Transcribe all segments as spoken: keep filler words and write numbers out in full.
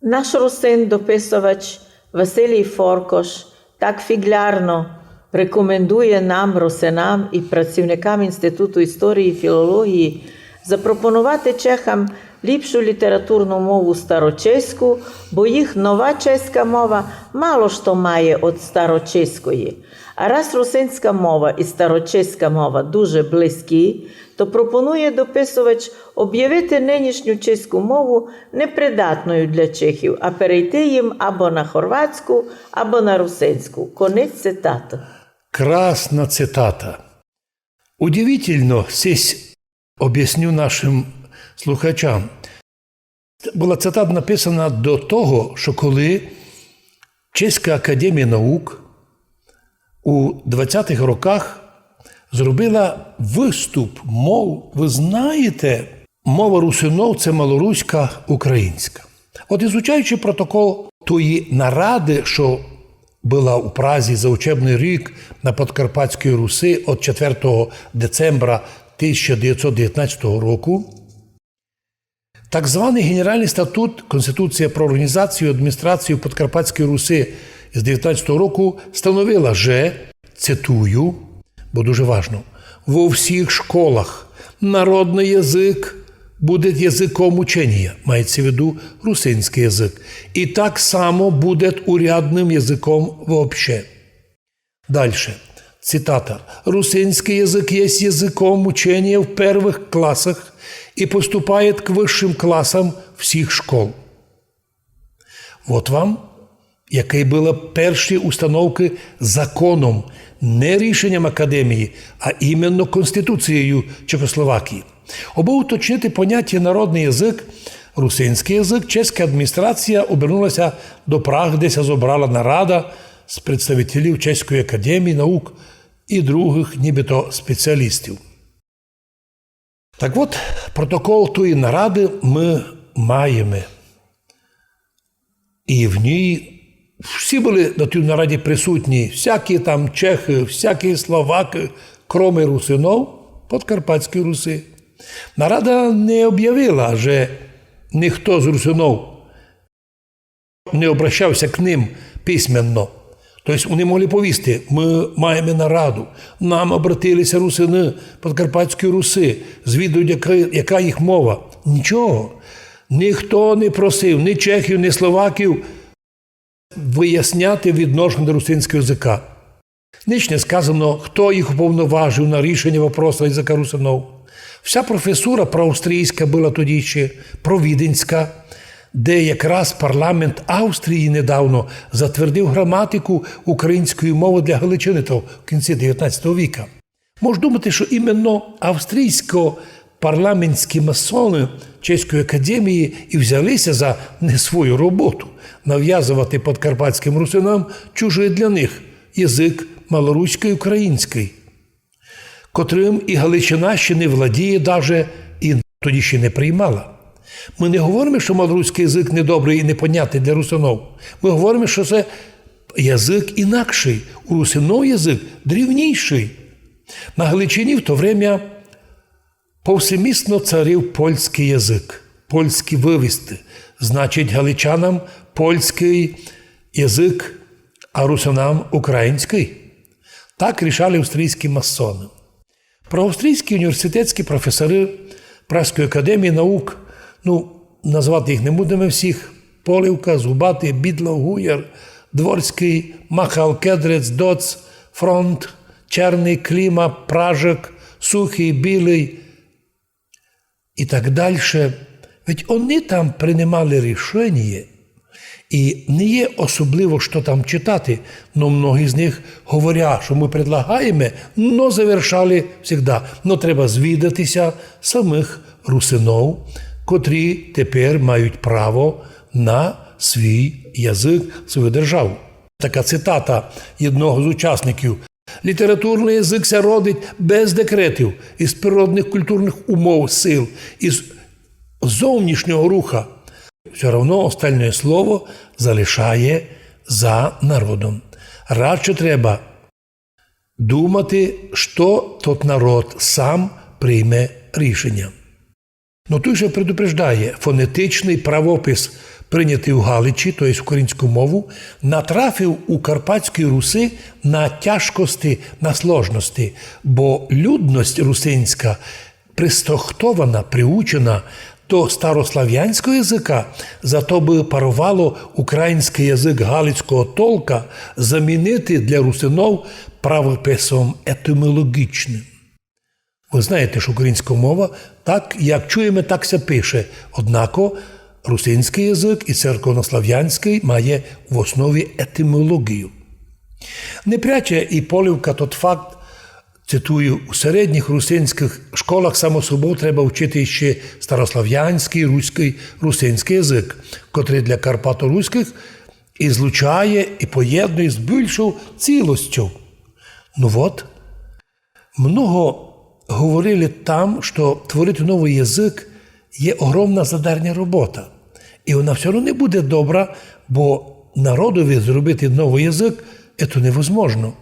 Наш русин дописовач Василій Форкош так фіґлярно рекомендує нам, русинам і працівникам Інституту історії і філології запропонувати чехам ліпшу літературну мову старочеську, бо їх нова чеська мова мало што має од старочеської. А раз русинська мова і старочеська мова дуже близькі, то пропонує дописувач обявити нынішню чеську мову непридатною для чехів, а перейти їм або на хорватську, або на русинську. Конець цитаты. Красна цитата. Удивительно, сись обясню нашым слухачам. Была цитата написана до того, што коли Чеська академія наук у двадцятых роках зробила выступ, мов, вы знаєте, мова русинов — це малоруська, українська. От, ізучаючи протокол тої нарады, што была у Празі за учебный рік на Подкарпатській Руси од четвертого децембра тисяча девятьсот девятнадцятого року, так званый Генералный статут, Конституція про організацію і адміністрацію Подкарпатської Руси з девятнадцятого року становила, же, цитую, бо дуже важно: «Во всіх школах народный язык буде языком ученія», мається в виду русинськый язык, «і так само буде урядным языком вообще». Дальше. Цитата. «Русинськый язык єсть языком ученія в первых класах і поступає к высшым класам всіх школ». Вот вам, якой были перші установкы законом, не рішенням Академії, а іменно Конституцією Чехословакії. Обы уточнити поняття народный язык, русинськый язык, чеська адміністрація обернулася до Праги, де ся зобрала нарада з представителів Чеської академії наук і другых нібито спеціалістів. Так от, протокол тої нарады мы маєме. І в ній всі были на тій нараді присутні, всякі там чехы, всякі словакы, кроме русинов Подкарпатської Руси. Нарада не обявила, же ніхто з русинов не обращався к ним письменно. То єсть они могли повісти: «Мы маєме нараду, нам обратили ся русины Подкарпатської Руси, звідують, яка, яка їх мова». Нічого. Ніхто не просив ні чехів, ні словаків выясняти відношення до русинського языка. Ніч не сказано, хто їх уповноважив на рішення вопроса языка русинов. Вся професура проавстрійська была тоді ще, провіденська, де якраз парламент Австрії недавно затвердив граматику української мови для Галичини, то в кінці девятнадцятого віка. Мож думати, што іменно австрійсько-парламентські масоны Чеської академії і взяли ся за не свою роботу — навязовати подкарпатськым русинам чужый для них язык малоруськый, українськый, котрым і Галичина ще не владіє даже і тоді ще не приймала. Мы не говориме, што малоруськый язык недобрый і непонятный для русинов. Мы говориме, што се язык інакшый, у русинов язык древнійшый. На Галичині в то время повсемістно царив польськый язык, польські вывісти. Значить, галичанам польськый язык, а русинам українськый. Так рішали австрійські масоны. Проавстрійські університетські професоры Празької академії наук, ну, назвати їх не будеме всіх: Полівка, Зубатый, Бідло, Гуяр, Дворськый, Махал, Кедрец, Доц, Фронт, Черный, Кліма, Пражык, Сухый, Білый і так дальше. Ведь они там принимали рішеніє, і не є особливо што там читати, но многі з них, говоря, што мы предлагаєме, но завершали всегда: «Но треба звідати ся самых русинов, котрі тепер мають право на свій язык, свою державу». Така цитата єдного з учасників. Літературный язык ся родить без декретів, из природных культурных умов, сил, из зовнішнього руха. Всьо равно остальноє слово залишає за народом. Радше треба думати, што тот народ сам прийме рішеня. Но туй же предупреждає: фонетичный правопис прийнятый у Галичі, то єсть українську мову, натрафив у Карпатській Руси на тяжкости, на сложности, бо людность русинська пристохтована, приучена до старославянського языка, зато бы паровало українськый язык галицького толка замінити для русинов правописом етимологічным. Вы знаєте, што українська мова, так як чуєме, так ся пише. Однако русинськый язык і церковнославянськый має в основі етимологію. Не пряче і Полівка тот факт, цитую: у середніх русинськых школах само собов треба вчити іщи старославянськый, руськый, русинськый язык, котрый для карпаторуськых і злучає, і поєднує з бульшов цілостю. Ну вот, много говорили там, што творити новый язык є огромна задарня робота. І вона всьо одно не буде добра, бо народови зробити новый язык, це невозможно.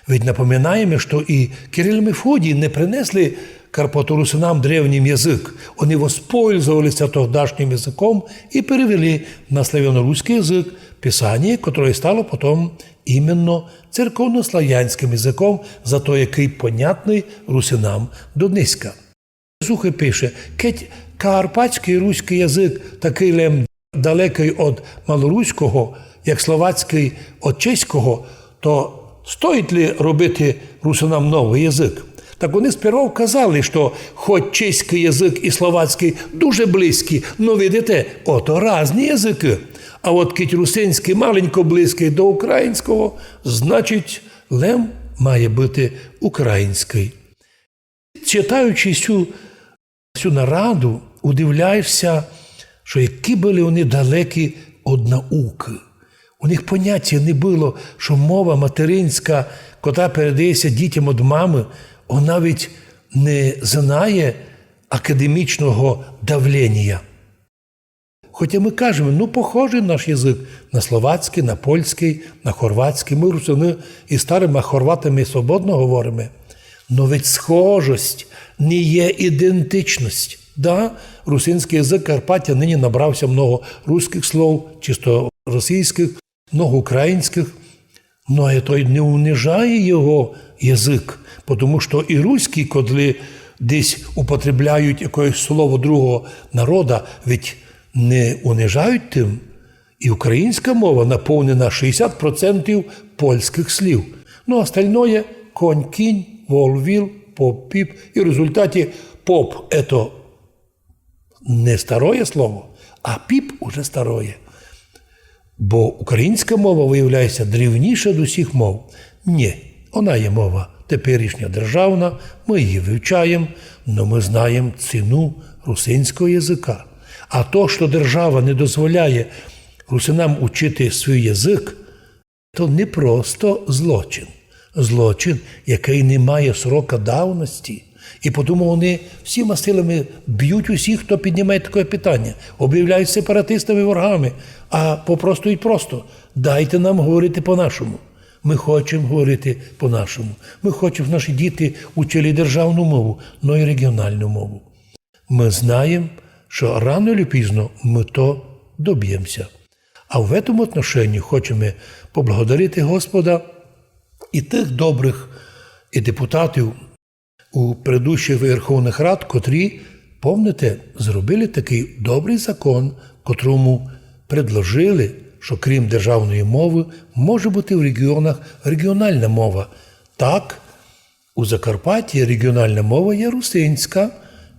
Ведь напоминаєме, што і Кирил і Мефодій не принесли карпаторусинам древнім язык. Они воспользовали ся тогдашнім языком і перевели на славяноруськый язык писаніє, котроє стало потом именно церковнославянськым языком, зато якый понятный русинам до днеська. Сухый пише: кедь карпатськый руськый язык такый лем далекый од малоруського, як словацькый од чеського, то стоїть ли робити русинам новый язык? Так они сперва вказали, што хоть чеськый язык і словацькый дуже близькі, но, видите, ото разні языкы. А от кідь русинськый маленько близькый до українського, значить, лем має быти українськый. Читаючи сю, сю нараду, удивляєш ся, што які были они далекі од наукы. У них понятя не было, што мова материнська, котра передає ся дітям од мамы, она ведь не знає академічного давленія. Хотя мы кажеме, ну, похожый наш язык на словацькый, на польськый, на хорватськый, мы русины і з старыма хорватами свободно говориме, но ведь схожость не є ідентичность. Да, русинськый язык Карпатя нині набрав ся много руськых слов, чисто російськых, много українськых, но то й не унижає його язык, потому што і руські, коли десь употребляють якоєсь слово другого народа, ведь не унижають тым. І українська мова наповнена шістдесят процентів польськых слів. Ну, остальноє: конь, кінь, вол, віл, поп, піп. І в результаті поп — ето не староє слово, а піп уже староє. Бо українська мова виявляє ся древніша од усіх мов. Нє, она є мова теперішня державна, мы її вивчаєм, но мы знаєм ціну русинського языка. А то, што держава не дозволяє русинам учити свій язык, то не просто злочин. Злочин, якый не має срока давности. І потому они всіма силами бють усіх, хто піднімає такоє питаня, обявляють сепаратистами, ворогами, а попросту і просто: дайте нам говорити по-нашому. Мы хочеме говорити по-нашому. Мы хочеме, щоб наші діти учили державну мову, но й реґіоналну мову. Мы знаєме, што рано или пізно мы то добєме ся. А в этом отношении хочеме поблагодарити Господа і тых добрых і депутатів у предыдущих Верховных Рад, котрі, помните, зробили такый добрый закон, котрому предложили, што крім державної мовы може быти в реґіонах реґіонална мова. Так, у Закарпатті реґіонална мова є русинська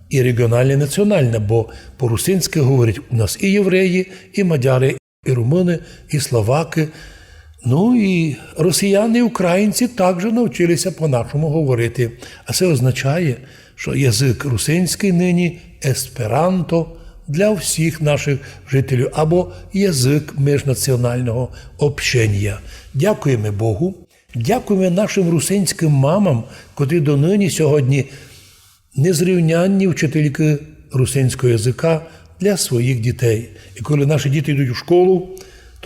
і реґіонална націонална, бо по-русинськы говорять у нас і євреї, і мадяри, і румыны, і словакы. Ну і росіяни, і українці также навчили ся по-нашому говорити. А се означає, што язык русинськый нині есперанто для всіх нашых жителів, або язык міжнаціоналного общенія. Дякуєме Богу, дякуєме нашым русинськым мамам, котрі донині сьогодні незрівнянні вчителькы русинського языка для своїх дітей. І коли наші діти йдуть у школу,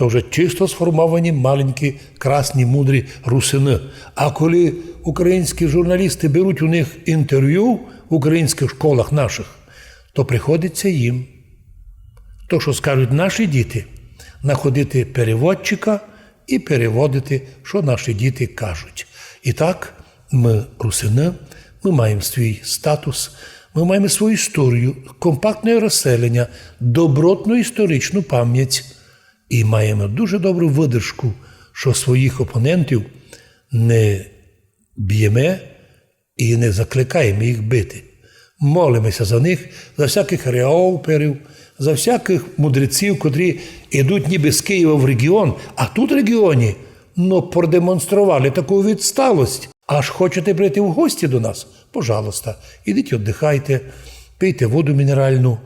то вже чисто сформовані маленькі, красні, мудрі русины. А коли українські журналісты беруть у них інтервю в українськых школах нашых, то приходить ся їм то, што скажуть наші діти, находити переводчика і переводити, што наші діти кажуть. І так, мы русины, мы маєме свій статус, мы маєме свою історію, компактне розселеня, добротну історичну память і маєме дуже добру выдержку, што своїх опонентів не бєме і не закликаєме їх бити. Молиме ся за них, за всякых реоперів, за всякых мудреців, котрі йдуть ніби з Києва в регіон, а тут в регіоні, но, продемонстрували таку відсталость. Аж хочете прийти в гості до нас? Пожалуйста, ідіть, віддихайте, пийте воду мінеральну.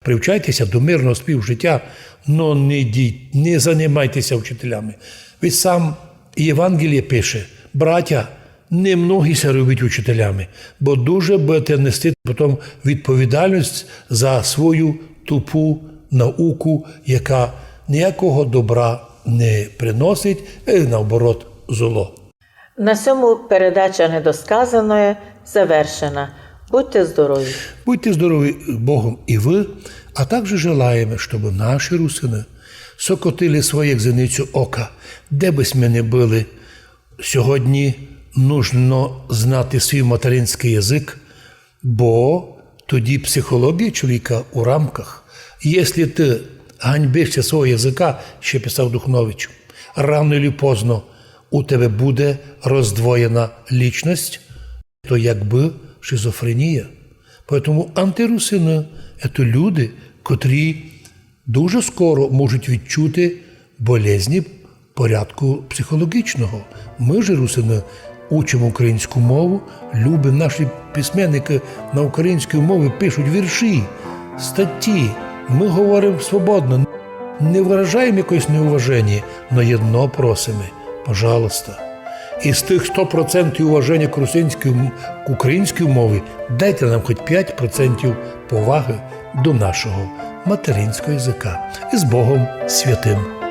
Привчайте ся до мирного співжиття, но не йдіть, не занимайте ся вчителями. Ведь сам Євангеліє пише: «Братя, не многі ся робіть учителями, бо дуже будете нести потом відповідальность за свою тупу науку, яка ніякого добра не приносить, е, наоборот, зло». На сьому передача «Недосказаноє» завершена. Будьте здорові! Будьте здорові Богом і вы, а также желаєме, щоб наші русины сокотили своє як зеницю ока, де бы сьме не были. Сьогодні нужно знати свій материнськый язык, бо тоді психологія чоловіка у рамках. Если ты ганьбишся свого языка, ще писав Духнович, рано или поздно у тебе буде роздвоєна лічность, то якбы шизофренія. Поэтому антирусины — це люди, котрі дуже скоро можуть відчути болезні порядку психологічного. Мы же, русины, учимо українську мову, любимо, наші письменникы на українській мові пишуть вірші, статті. Мы говоримо свободно, не выражаєме якоїсь неуваження, но єдно просиме: пожалуйста, із тых сто процентів уваження к русинській м-, к українській мові дайте нам хоть пять процентів поваги до нашого материнського языка. Із Богом святым!